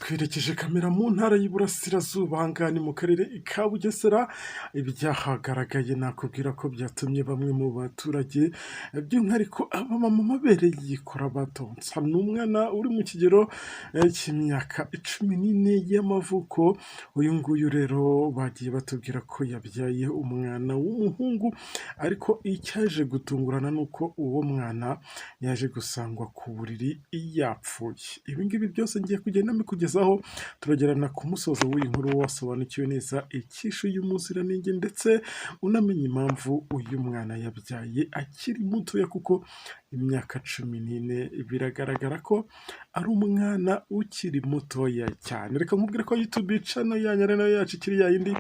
Twerekeje kamera mu ntara y'Iburasirazuba, aha ngaha ni mu karere ka Bugesera. Ibyahagaragaye nakubwira ko byatumye bamwe mu baturage, by'umwihariko abamama, amabere yikora batonsa. Ni umwana uri mu kigero cy'imyaka 14 y'amavuko. Uyu nguyu rero bagiye batubwira ko yabyaye umwana w'umuhungu, ariko icyaje gutungurana ni uko uwo mwana yaje gusangwa ku buriri yapfuye. Ibi ngibi byose ngiye kugenda mbikugezaho, turagerana ku musozo w'iyi nkuru wasobanukiwe neza icyishe uyu muziranenge, ndetse unamenya impamvu uyu mwana yabyaye akiri mutoya, kuko imyaka 14 biragaragara ko ari umwana ukiri mutoya cyane. Reka nkubwire ko YouTube channel yanyu ari nayo yacu ikiri yayindi,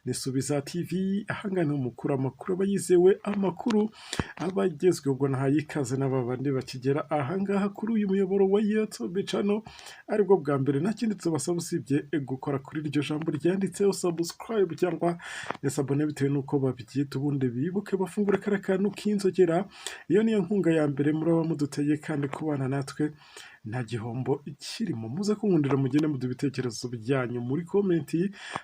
ni Subiza TV. Aha ngaha niho mukura amakuru aba yizewe, amakuru aba agezweho. Ubwo nahaye ikaze n'aba bandi bakigera aha ngaha kuri uyu muyoboro wa YouTube channel aribwo bwa mbere. Nta kindi tubasaba usibye gukora kuri iryo jambo ryanditseho subscribe cyangwa s'abonner, bitewe n'uko babyita, ubundi bibuke bafungure kariya kantu k'inzogera. Iyo niyo nkunga ya mbere muraba muduteye, kandi kubana natwe nta gihombo kirimo. Muze kunkundira mugende muduha ibitekerezo byanyu muri comment.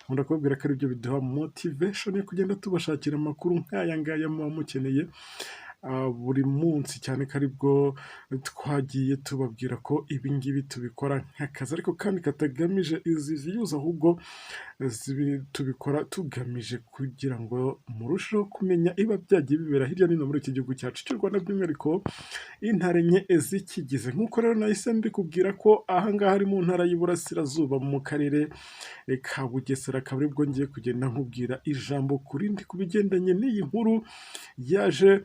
Nkunda kubabwira ko aribyo biduha motivation yo kugenda tubashakira amakuru nk'aya ngaya muba mukeneye buri munsi, cyane ko aribwo twagiye tubabwira ko ibi ngibi tubikora nk'akazi, ariko kandi katagamije izi views, ahubwo tubikora tugamije kugira ngo murusheho kumenya ibiba byagiye bibera hirya no hino muri iki gihugu cyacu cy'u Rwanda, by'umwihariko intara enye zikigize. Nk'uko rero nahise mbikubwira ko aha ngaha ari mu ntara y'Iburasirazuba, mu karere ka Bugesera, akaba aribwo ngiye kugenda nkubwira ijambo ku rindi ku bigendanye n'iyi nkuru yaje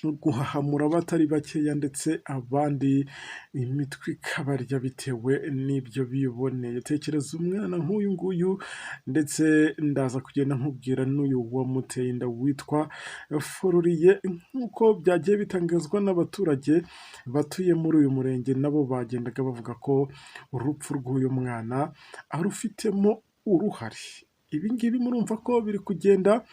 guhahamura abatari bakeya, ndetse abandi imitwe ikabarya bitewe n'ibyo biboneye. Tekereza umwana nk'uyu nguyu, ndetse ndaza kugenda nkubwira n'uyu wamuteye inda witwa Foruriye. Nk'uko byagiye bitangazwa n'abaturage batuye muri uyu murenge, nabo bagendaga bavuga ko urupfu rw'uyu mwana arufitemo uruhare. Ibi ngibi murumva ko biri kugenda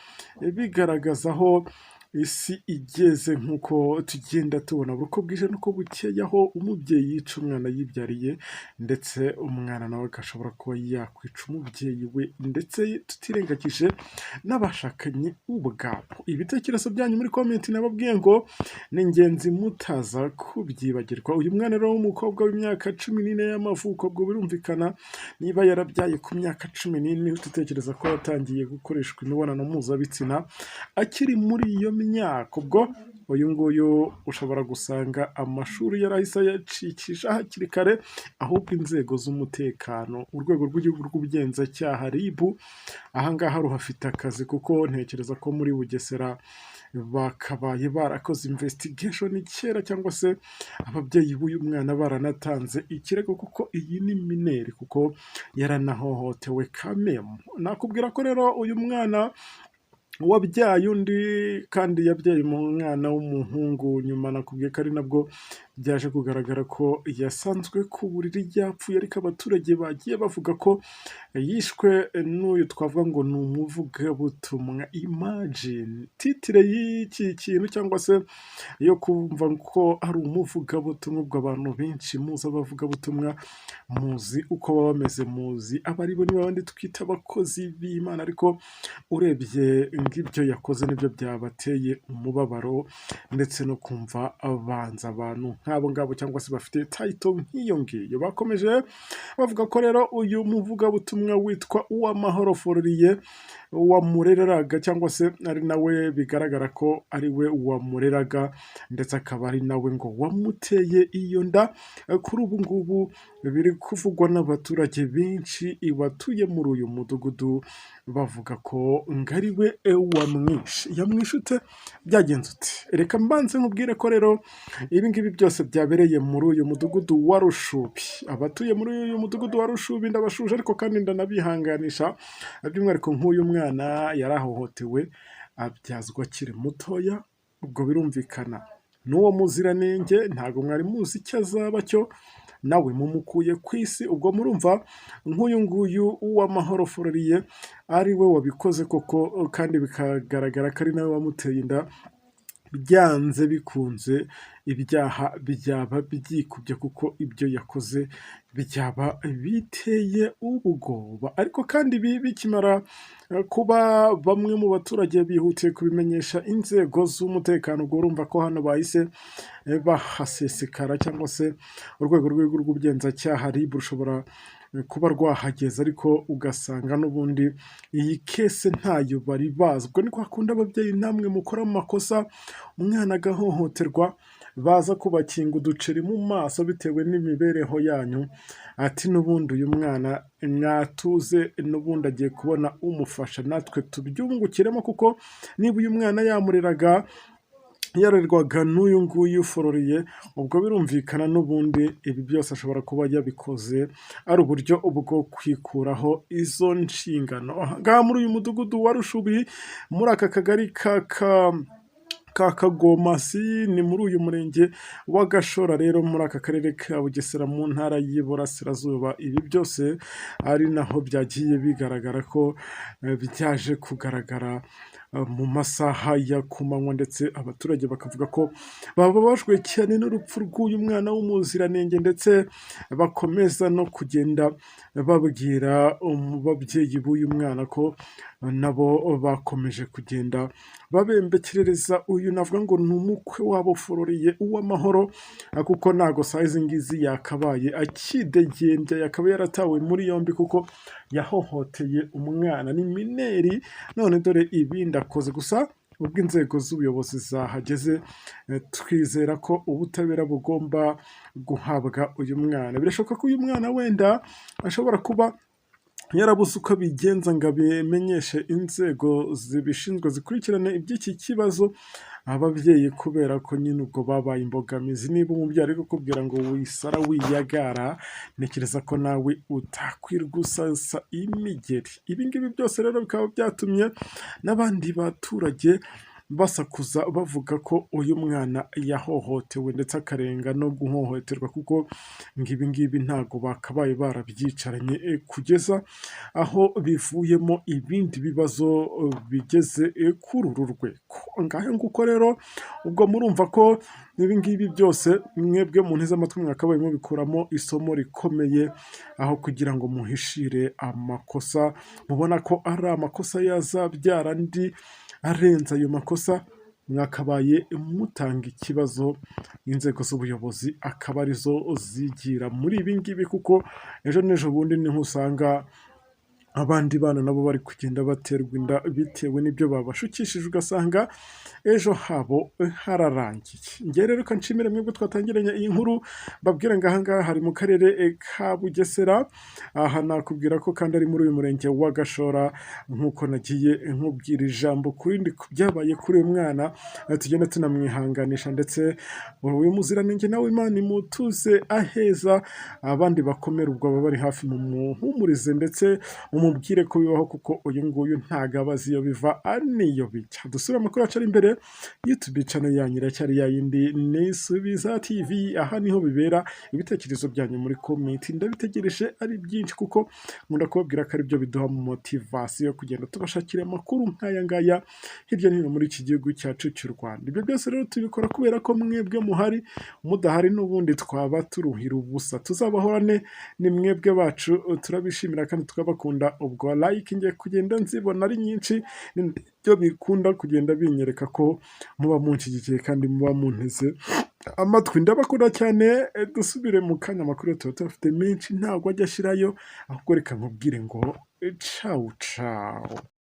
bigaragaza aho isi igeze, nk'uko tugenda tubona buri uko bwije n'uko bukeye aho umubyeyi yica umwana yibyariye, ndetse umwana nawe agashobora kuba yakwica umubyeyi we, ndetse tutirengagije n'abashakanye ubwabo. Ibitekerezo byanyu muri comment nababwiye ngo ni ingenzi, mutaza kubyibagirwa. Uyu mwana rero w'umukobwa w'imyaka 14 y'amavuko, ubwo birumvikana niba yarabyaye ku myaka 14, utekereza ko yatangiye gukoreshwa imibonano mpuzabitsina akiri muri iyo myaka. Ubwo uyu nguyu ushobora gusanga amashuri yarahise ayacikisha hakiri kare. Ahubwo inzego z'umutekano, urwego rw'igihugu rw'ubugenzacyaha RIB, aha ngaha ruhafite akazi, kuko ntekereza ko muri Bugesera bakabaye barakoze investigation kera, cyangwa se ababyeyi b'uyu mwana baranatanze ikirego, kuko iyi ni mineur, kuko yaranahohotewe kamemu. Nakubwira ko rero uyu mwana wabyaye undi, kandi yabyaye umwana w'umuhungu, nyuma nakubwiye ko ari nabwo byaje kugaragara ko yasanzwe ku buriri yapfuye, ariko abaturage bagiye bavuga ko yishwe n'uyu twavuga ngo ni umuvugabutumwa. Imagine titre y'iki kintu, cyangwa se yo kumva ko ari umuvugabutumwa. Ubwo abantu benshi muzi abavugabutumwa, muzi uko baba bameze, muzi abo ari bo, ni babandi twita abakozi b'Imana, ariko urebye ngibyo yakoze nibyo byabateye umubabaro, ndetse no kumva banze abantu nk'abo ngabo cyangwa se bafite title nk'iyo ngiyo. Bakomeje bavuga ko rero uyu muvugabutumwa witwa Uwamahoro Foruriye wamureraga, cyangwa se ari nawe bigaragara ko ari we wamureraga, ndetse akaba ari nawe ngo wamuteye iyo nda. Kuri ubu ngubu biri kuvugwa n'abaturage benshi batuye muri uyu mudugudu, bavuga ko ngo ari we wamwishe. Yamwishe ute? Byagenze ute? Reka mbanze nkubwire ko rero ibi ngibi byose byabereye muri uyu mudugudu wa Rushubi. Abatuye muri uyu mudugudu wa Rushubi ndabashuje, ariko kandi ndanabihanganisha, by'umwihariko nk'uyu mwana yarahohotewe abyazwa akiri mutoya. Ubwo birumvikana n'uwo muziranenge ntabwo mwari muzi icyo azaba cyo, nawe mumukuye ku isi. Ubwo murumva nk'uyu nguyu Uwamahoro Foruriye ari we wabikoze koko, kandi bikagaragara ko ari nawe wamuteye inda. Byanze bikunze ibyaha byaba byikubye, kuko ibyo yakoze byaba biteye ubwoba. Ariko kandi ibi bikimara kuba, bamwe mu baturage bihutiye kubimenyesha inzego z'umutekano. Ubwo urumva ko hano bahise bahasesekara, cyangwa se urwego rw'igihugu rw'ubugenzacyaha RIB rushobora kuba rwahageze, ariko ugasanga n'ubundi iyi case ntayo bari bazi. Ubwo ni kwa kundi ababyeyi namwe mukora amakosa, umwana agahohoterwa, baza kubakinga uduceri mu maso bitewe n'imibereho yanyu, ati n'ubundi uyu mwana mwatuze, n'ubundi agiye kubona umufasha, natwe tubyungukiremo, kuko niba uyu mwana yamureraga, yarerwaga n'uyu nguyu ufororiye, ubwo birumvikana n'ubundi ibi byose ashobora kuba yabikoze ari uburyo bwo kwikuraho izo nshingano. Aha ngaha muri uyu mudugudu wa Rushubi, muri aka kagari ka Kagomasi, ni muri uyu murenge wa Gashora rero, muri aka karere ka Bugesera, mu ntara y'Iburasirazuba, ibi byose ari naho byagiye bigaragara ko byaje kugaragara mu masaha ya ku manywa, ndetse abaturage bakavuga ko bababajwe cyane n'urupfu rw'uyu mwana w'umuziranenge, ndetse bakomeza no kugenda babwira ababyeyi b'uyu mwana ko nabo bakomeje kugenda babembekerereza uyu navuga ngo ni umukwe wabo Fororiye Uwamahoro, kuko ntago saa izi ngizi yakabaye akidegembya, yakaba yaratawe muri yombi kuko yahohoteye umwana, ni mineur, none dore ibindi akoze. Gusa ubwo inzego z'ubuyobozi zahageze, twizera ko ubutabera bugomba guhabwa uyu mwana. Birashoboka ko uyu mwana wenda ashobora kuba yarabuze uko abigenza ngo abimenyeshe inzego zibishinzwe zikurikirane iby'iki kibazo, ababyeyi kubera ko nyine ubwo babaye imbogamizi. Niba umubyeyi ari kukubwira ngo wisara wiyagara, ntekereza ko nawe utakwirwa usasa imigeri. Ibi ngibi byose rero bikaba byatumye n'abandi baturage basakuza bavuga ko uyu mwana yahohotewe, ndetse akarenga no guhohoterwa, kuko ngo ibi ngibi ntabwo bakabaye barabyicaranye kugeza aho bivuyemo ibindi bibazo bigeze kuri uru rwego. Ngahe nguko rero, ubwo murumva ko ibi ngibi byose mwebwe munteze amatwi mwakabaye mubikuramo isomo rikomeye, aho kugira ngo muhishire amakosa mubona ko ari amakosa yazabyara andi arenze ayo makosa, mwakabaye mutanga ikibazo, inzego z'ubuyobozi akaba arizo zigira muri ibi ngibi, kuko ejo n'ejo bundi niho usanga abandi bana nabo bari kugenda baterwa inda bitewe n'ibyo babashukishije, ugasanga ejo habo hararangiye. Njye rero reka nshimire mwebwe twatangiranye iyi nkuru, mbabwire ngo aha ngaha hari mu karere ka Bugesera, aha nakubwira ko kandi ari muri uyu murenge wa Gashora, nk'uko nagiye nkubwira ijambo ku rindi ku byabaye kuri uyu mwana, tugenda tunamwihanganisha, ndetse uyu muziranenge nawe Imana imutuze aheza, abandi bakomere ubwo baba bari hafi mumuhumurize, ndetse mumubwire ko bibaho, kuko uyu nguyu ntago aba azi iyo biva n'iyo bijya. Dusubire amakuru yacu ari imbere. YouTube channel yanyu iracyari ya yindi, ni Subiza TV, aha niho bibera. Ibitekerezo byanyu muri comment ndabitegereje ari byinshi, kuko nkunda kubabwira ko aribyo biduha motivation yo kugenda tubashakira amakuru nk'aya ngaya hirya no hino muri iki gihugu cyacu cy'u Rwanda. Ibyo byose rero tubikora kubera ko mwebwe muhari, mudahari n'ubundi twaba turuhira ubusa. Tuzabahorane, ni mwebwe bacu, turabishimira kandi tukabakunda. Ubwo like ngiye kugenda nzibona ari nyinshi, nibyo bikunda kugenda binyereka ko muba munshyigikiye kandi muba munteze amatwi. Ndabakunda cyane, dusubire mu kanya, amakuru tuba tuyafite menshi, ntabwo ajya ashirayo, ahubwo reka nkubwire ngo cawu cawu.